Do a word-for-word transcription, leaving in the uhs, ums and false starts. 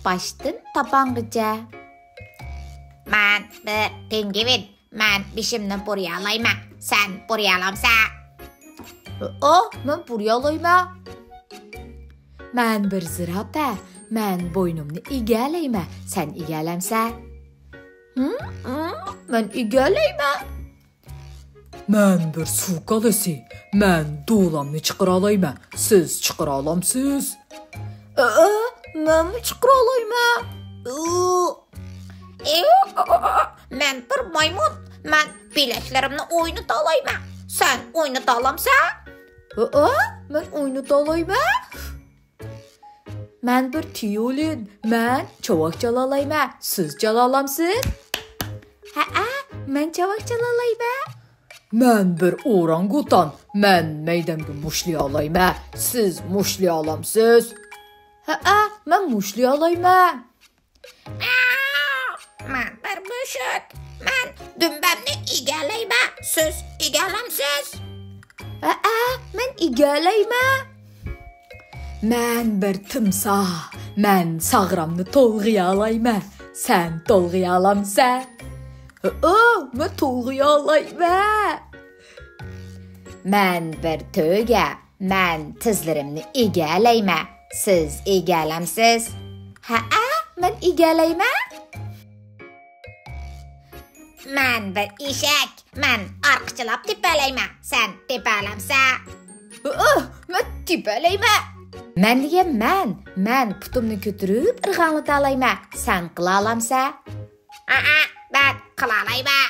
باشتىن تاپانغىچە. مەن بىر پىڭگۋىن. مەن بېشىمنى بۇرىيالايمەن. سەن بۇرىيالامسەن؟ ھەئە، مەن بۇرىيالايمەن. مەن بىر زىراپە. مەن بوينۇمنى ئىگەلەيمەن. سەن ئىگەلەمسەن؟ ھىم، ھىم، مەن ئىگەلەيمەن. مەن بىر سۇ كالىسى. مەن دولامنى چىقىرالايمەن. سىز چىقىرالامسىز؟ ھەئە، مەنمۇ چىقىرالايمەن. ئۇ. ئېۋ، مەن بىر مايمۇن. مەن بىلەكلىرىمنى ئوينىتالايمەن. سەن ئوينىتالامسەن؟ ھەئە، مەن ئوينىتالايمەن. مەن بىر تىيولىن. مەن چاۋاك چالالايمەن. سىز چالالامسىز؟ ھەئە، مەن چاۋاك چالالايمەن. مەن بىر ئورانگۇتان. مەن مەيدەمگە مۇشتلىيالايمەن. سىز مۇشتلىيالامسىز؟ ھەئە، مەن مۇشتلىيالايمەن. مەن بىر مۈشۈك. مەن دۈمبەمنى ئىگەلەيمەن. سىز ئىگەلەمسىز؟ ھەئە، مەن ئىگەلەيمەن. مەن بىر تىمساھ. مەن ساغرامنى تولغىيالايمەن. سەن تولغىيالامسەن؟ ھەئە، مەن تولغىيالايمەن. مەن بىر تۆگە. مەن تىزلىرىمنى ئىگەلەيمەن. سىز ئىگەلەمسىز؟ ھەئە، مەن ئىگەلەيمەن. مەن بىر ئېشەك. مەن ئارقىچىلاپ تېپەلەيمەن. سەن تېپەلەمسەن؟ ھەئە، مەن تېپەلەيمەن. مەن دېگەن مەن. مەن پۇتۇمنى كۆتۈرۈپ ئىرغاڭلىتالايمەن. سەن قىلالامسەن؟ ھەئە، مەن قىلالايمەن.